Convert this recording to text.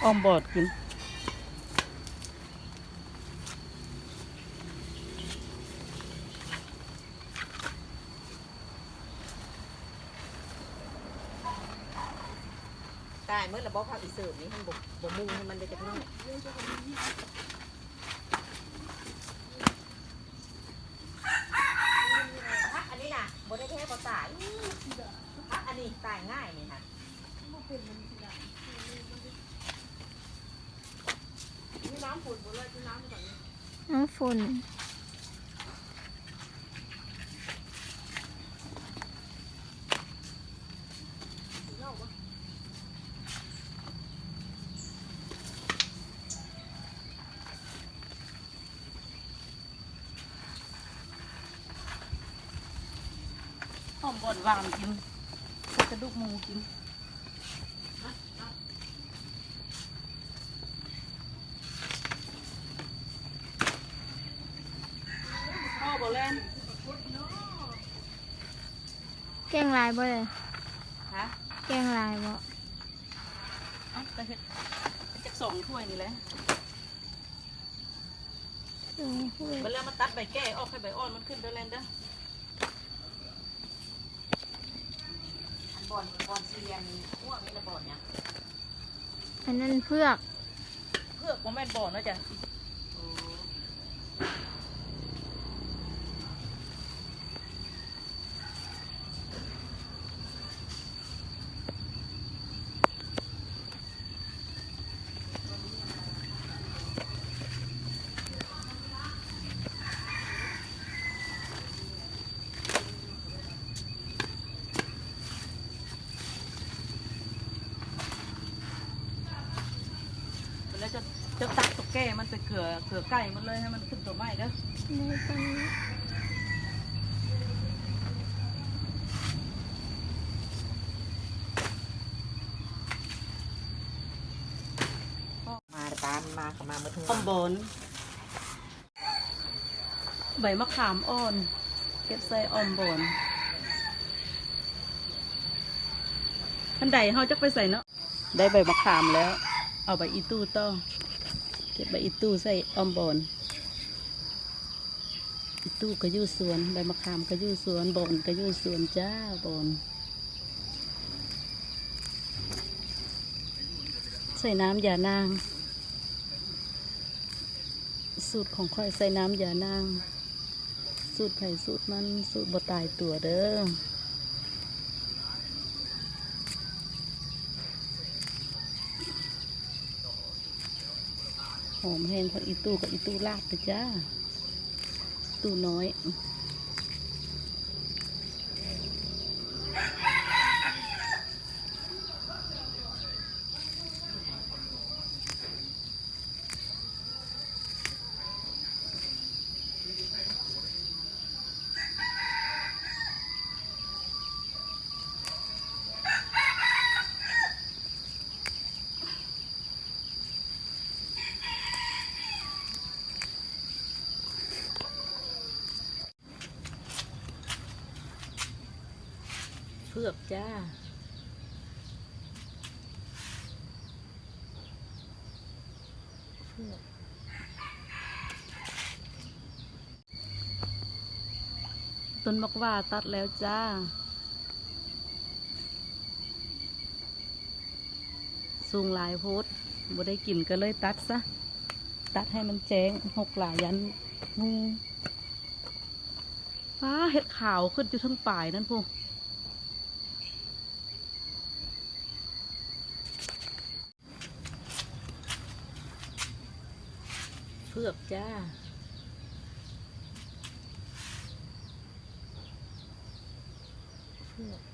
ອ້ອມບອນກິນ. ຕາຍໝົດແລ້ວບໍ່? ຜັກອີເສີບນີ້ ມັນບໍ່ ບໍ່ມຸງໃຫ້ມັນໄດ້ຈັກໜ້ອຍ. ຜັກອັນນີ້ນະ ບໍ່ໄດ້ແທ້ບໍ່ຕາຍ. ຜັກອັນນີ້ຕາຍງ່າຍນີ້ນະ. ນ້ຳຝົນ ຫອມບ່ອນຫວານກິນ ໃສ່ກະດູກໝູກິນ. ພໍບໍ່ແລ່ນ? ແກງຫຼາຍບໍ່ເລີຍ? ຮະ? ແກງຫຼາຍບໍ່? ເອົ້າ ກະເຮັດຈັກສອງຖ້ວຍນີ້ແຫຼະ. ສອງຖ້ວຍ. ບັດແລ້ວມາຕັດໃບແກ້ອອກ ໃຫ້ໃບອ່ອນມັນຂຶ້ນເດີແລ່ນເດີ. ອັນບ່ອນ ບ່ອນສີ່ຫຼ່ຽມນີ້ ພວກນີ້ລະບ່ອນຫຍັງ? ອັນນັ້ນເຜືອກ. ເຜືອກບໍ່ແມ່ນບ່ອນເນາະຈ້ະ. ໂອ້. ແລ້ວຈະ ຈະຕັກຕົວແກ່ມັນໄປເກືອ ເກືອໄກ່ມັນເລີຍ ໃຫ້ມັນຂຶ້ນຕົວໃໝ່ເດີ. ມາຕາມມາ ເຂົ້າມາໝົດເຮືອນ. ຫອມບ່ອນ ໃບມະຂາມອ່ອນ ເກັບໃສ່ອ້ອມບ່ອນ. ອັນໃດເຮົາຈັກໄປໃສ່ເນາະ. ໄດ້ໃບມະຂາມແລ້ວ ເອົາໃບອີ່ຕູ້ຕໍ່. ເກັບໃບອີ່ຕູ້ໃສ່ອ້ອມບ່ອນ. ອີ່ຕູ້ກະຢູ່ສວນ ໃບມະຂາມກະຢູ່ສວນ ບ່ອນກະຢູ່ສວນຈ້າ. ບ່ອນ ໃສ່ນ້ຳຢານາງ. ສູດຂອງຂ້ອຍໃສ່ນ້ຳຢານາງ. ສູດໃຜສູດມັນ ສູດບໍ່ຕາຍຕົວເດີ. ຫອມແຮງ ຜັກອີ່ຕູ້ກັບອີ່ຕູ້ລາດເດີຈ້າ. ຕູ້ນ້ອຍ. ເຜືອກຈ້າ ເຜືອກ. ຕົ້ນໝາກຫວ້າຕັດແລ້ວຈ້າ. ສູງຫຼາຍໂພດ ບໍ່ໄດ້ກິນກະເລີຍຕັດຊະ. ຕັດໃຫ້ມັນແຈ້ງ ຫົກຫຼາຍຢ້ານງຸ່ງ. ປ້າ ເຫັດຂາວຂຶ້ນຢູ່ເທິງປາຍນັ້ນພຸ້ນ. ເຜືອກຈ້າ ເຜືອກ.